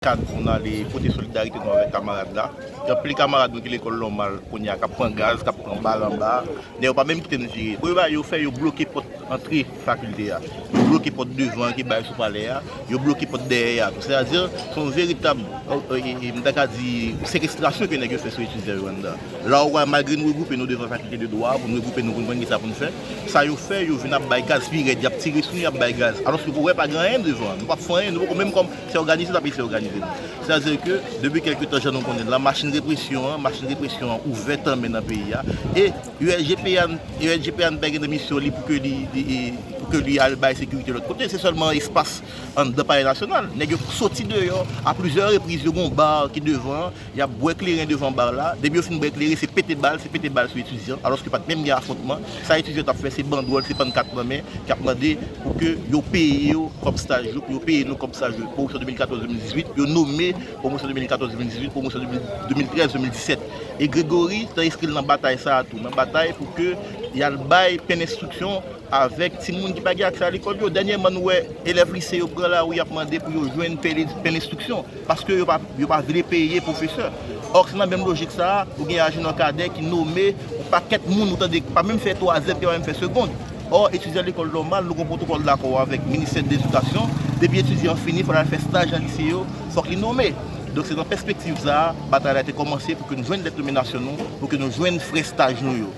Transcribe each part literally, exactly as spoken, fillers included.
kad pou n ale pote solidarite nou avèk kamarad la. Gen anpil kamarad nou ki lekòl nòmal kounye a k ap pran gaz, k ap pran bal anba. Nèg yo pa menm kite n vire. Premye bagay yo fè, yo bloke pòt antre fakilte a. Yo bloke pòt devan an ki bay sou palè a. Yo bloke pòt dèyè a tou. Sètadi, se yon veritab, e, e, e, m ta ka di, sekestrasyon ke nèg yo fè sou etidyan yo anndan. La ou wè, malgre nou regwoupe nou devan fakilte de dwa, pou nou regwoupe nou, pou nou konn kisa pou n fè, sa yo fè, yo vin ap bay gaz pi rèd, y ap tire sou nou, y ap bay gaz. Alòske ou wè pa gen anyen devan, nou p ap fè anyen, nou poko menm kòm se òganize, n ap eseye òganize nou. Sètadi ke, depi kèlke tan, jan nou konnen l la, machin represyon an, machin represyon an ouvè tanmen nan peyi a, e U S G P a, U S G P a pa gen nan misyon li pou ke li, li, pou ke li al bay sekirite lòt kote, se sèlman espas anndan Palè Nasyonal. Nèg yo soti deyò, a plizyè repriz, yo gen yon ba ki devan, y ap bwè kleren devan ba la. Depi yo fin bwè kleren, se pete bal, se pete bal sou etidyan, alòske pa t menm gen afwontman. Sa etidyan t ap fè, se bandwòl, se pannkat nan men, k ap mande pou ke yo peye yo kòb staj yo, pou yo peye nou kòb staj yo, pwomosyon de mil katòz de mil dizuit, yo nome pwomosyon de mil katòz de mil dizuit, pwomosyon de mil, de mil trèz de mil disèt. E Gregory te enskri l nan batay sa a tou, nan batay pou ke y al bay pen enstriksyon avèk timoun ki pa gen aksè a lekòl yo. Dènyèman, nou wè elèv lise yo pran lari ap mande pou yo jwenn pen, pen enstriksyon, paske yo pa, yo pa vle peye pwofesè. Ò, se nan menm lojik sa a, ou gen Agenor Cadet ki nome yon pakèt moun, ou tande, ki pa menm fè twazyèm, ki pa menm fè segond. Ò, etidyan lekòl nòmal, nou gen pwotokòl dakò avèk Ministè Ledikasyon, depi etidyan an fini, fò l al fè staj nan lise yo, fòk li nome. Donk, se nan pèspektiv sa a, batay la te kòmanse pou ke nou jwenn lèt nominasyon nou, pou ke nou jwenn frè staj nou yo.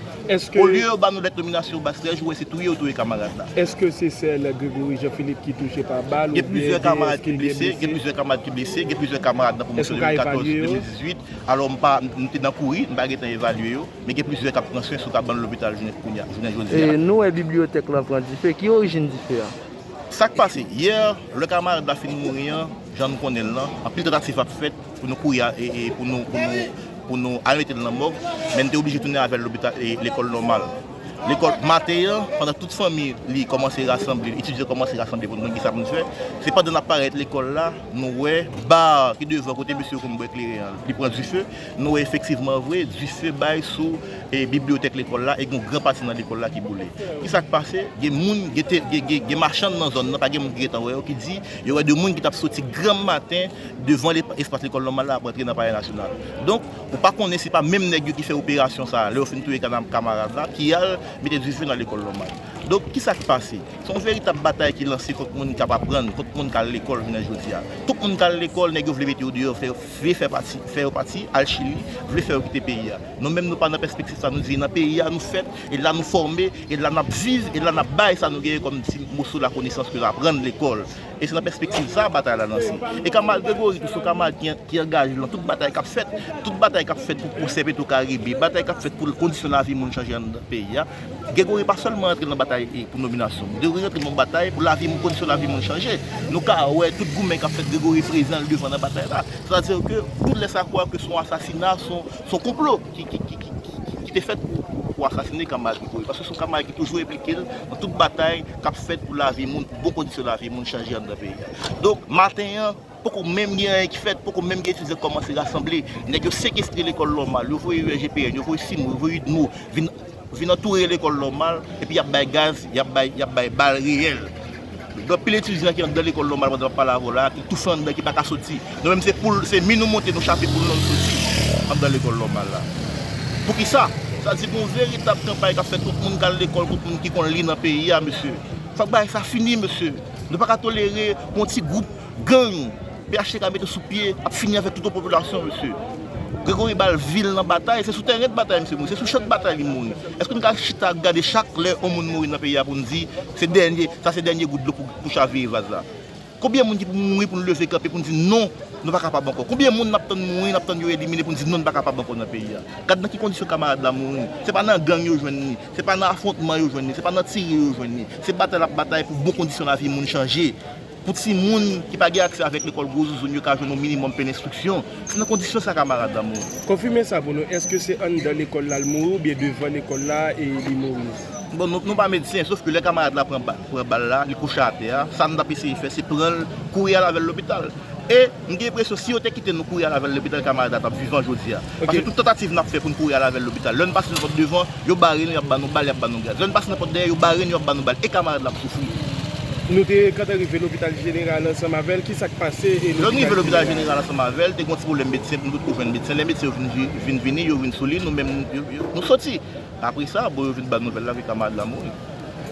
Olye yo ba nou lèt nominasyon yo ba staj, ou wè se touye yo touye kamarad la. Èske se sèl Gregory Jean Philippe ki touche pa bal, oubyen gen plizyè kamarad ki blese, gen plizyè kamarad ki blese, gen plizyè kamarad nan pwomosyon de mil katòz de mil dizuit. Alò, m pa, m te nan kouri, m pa gentan evalye yo, men gen plizyè k ap pran swen sou kabann lopital jounen kounye a, jounen jodi a. E nou wè bibliyotèk lan pran dife. Ki orijin dife a? Sa k pase? Yè, lè kamarad la fin mouri an, jan nou konnen l lan, anpil tantativ ap fèt pou nou kouri a, e, e, pou nou, pou nou, pou nou al mete l nan mòg, men n te oblije tounen avè l lopital, e, lekòl nòmal. Lekòl maten an, pandan tout fanmi li kòmanse rasanble, etidyan kòmanse rasanble pou nou konn kisa pou n fè. Se pandan n ap parèt lekòl la, nou wè ba ki devan kote mesye yo konn bwè kleren an, li pran dife. Nou wè efektivman vre, dife bay sou, e, bibliyotèk lekòl la, e gen yon gran pati nan lekòl la ki boule. Kisa k pase? Gen moun, gen te, gen, gen, gen machann nan zòn nan, pa gen moun ki gentan wè yo, ki di yo wè de moun ki t ap soti granm maten devan le-, espas lekòl nòmal la ap rantre nan Palè Nasyonal. Donk, ou pa konnen si pa menm nèg yo ki fè operasyon sa a, lè yo fin touye kana-, kamarad la, ki al mete dife nan lekòl nòmal. Donk, kisa k pase? Se yon veritab batay ki lanse kont moun k ap aprann, kont moun k al lekòl jounen jodi a. Tout moun k al lekòl, nèg yo vle mete yo deyò, fè, vle fè pati, fè yo pati, al Chili, vle fè yo kite peyi a. Nou menm, nou pa nan pèspektiv sa, nou di nan peyi a nou fèt, e la nou fòme, e la n ap viv, e la n ap bay sa nou genyen kòm ti moso lakonesans ke n aprann lekòl. E se nan pèspektiv sa a batay la lanse. E kamarad Gregory tou se yon kamarad ki, ki angaje nan tout batay k ap fèt, tout batay k ap fèt pou pwosè Petro Caribe, batay k ap fèt pou kondisyon lavi moun chanje anndan peyi a. Gregory pa sèlman antre nan batay, e, pou nominasyon. Gregory antre nan batay pou lavi moun, kondisyon lavi moun chanje. Nou ka wè tout goumen k ap fèt, Gregory prezan, l devan nan batay la. Sètadi ke tout lè sa kwè ke se yon asasina, se yon, se yon konplo ki, ki, ki, ki, ki, ki te fèt pou, pou, pou asasine kamarad Gregory. Paske se yon kamarad ki toujou enplike l nan tout batay k ap fèt pou lavi moun, pou bon kondisyon lavi moun chanje anndan peyi a. Donk, maten an, poko menm gen anyen ki fèt, poko menm gen etidyan k kòmanse rasanble. Nèg yo sekestre lekòl nòmal, yo voye U S G P N, yo voye CIMO, yo voye UDMO, vin, vin antoure lekòl nòmal, epi y ap bay gaz, y ap bay, y ap bay bal reyèl. Gen anpil etidyan ki anndan lekòl nòmal pandan m ap pale avè w la, ki toufe anndan, ki pa ka soti. Nou menm se poul, se mi nou monte, nou chape poul nou, nou soti anndan lekòl nòmal la. Poukisa? Sa di gen yon veritab kanpay k ap fèt kont moun k al lekòl, kont moun ki konn li nan peyi a, mesye. Fòk bagay sa fini, mesye. Nou pa ka tolere pou yon ti gwoup gang P H T K mete sou pye ap fini avèk tout yon popilasyon, mesye. Gregory ba l vi l nan batay, se sou tèren de batay misye mouri, se sou chan de batay li mouri. Èske n ka chita ap gade chak lè yon moun mouri nan peyi a pou n di se dènye, sa se dènye gout dlo pou, pou chavire vaz la? Konbyen moun ki pou mouri pou n leve kanpe pou n di non, nou pa kapab ankò? Konbyen moun n ap tann mouri, n ap tann yo elimine pou n di non, n pa kapab ankò nan peyi a? Gad nan ki kondisyon kamarad la mouri. Se pa nan gang yo jwenn li, se pa nan afwontman yo jwenn li, se pa nan tire yo jwenn li. Se batay l ap batay pou bon kondisyon lavi moun chanje. Pou timoun ki pa gen aksè avèk lekòl gwo zouzoun yo ka jwenn yon minimòm pen enstriksyon. Se nan kondisyon sa kamarad la mouri. Konfime sa pou nou, èske se anndan lekòl la l mouri oubyen devan lekòl la e li mouri? Bon, nou, nou pa medsen, sof ke lè kamarad la pran ba-, pran bal la, li kouche atè a, sa n t ap eseye fè, se pran l, kouri al avè l lopital. E m gen enpresyon, si yo te kite nou kouri al avè l lopital, kamarad la t ap vivan jodi a. Paske tout tantativ n ap fè pou n kouri al avè l lopital, lè n pase nan pòt devan, yo bare nou, y ap ba nou bal, y ap ba nou gaz. Lè n pase nan pòt dèyè, yo bare nou, y ap ba nou bal. E kamarad la ap soufri. Nou te gentan rive lopital jeneral ansanm avè l. Kisa k pase? E Lè nou rive lopital jeneral ansanm avè l, te gen yon ti pwoblèm medsen, nou tout jwenn medsen. Lè medsen yo vin, vin vini, yo vin sou li, nou menm, yo- yo- nou soti. Apre sa, bon, yo vin ban nouvèl la ke kamarad la mouri.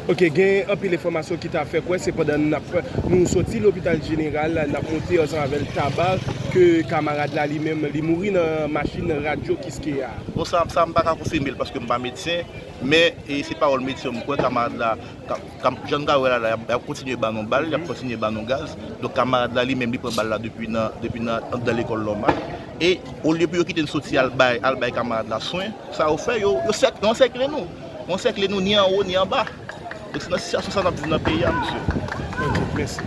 Ok, gen anpil enfòmasyon ki ta fè kwè se pandan n ap, nou soti lopital jeneral, n ap monte ansanm avè l Taba, ke kamarad la li menm li mouri nan machin Radyo Kiskeya. Bon, sa, sa m pa ka konfime l paske m pa medsen, men e, se pawòl medsen yo m kwè kamarad la, ka- kam- jan n ka wè la, la, y ap, y ap kontinye ban nou bal, y ap kontinye ban nou gaz. Donk kamarad la li menm li pran bal la depi nan, depi nan anndan lekòl nòmal. E olye pou yo kite n soti al bay, al bay kamarad la swen, sa yo fè, yo, yo sèk, yo ansèkle nou. Yo ansèkle nou ni anwo ni anba. Donk se nan sitiyasyon sa n ap viv nan peyi a, mesye. Ok, mèsi.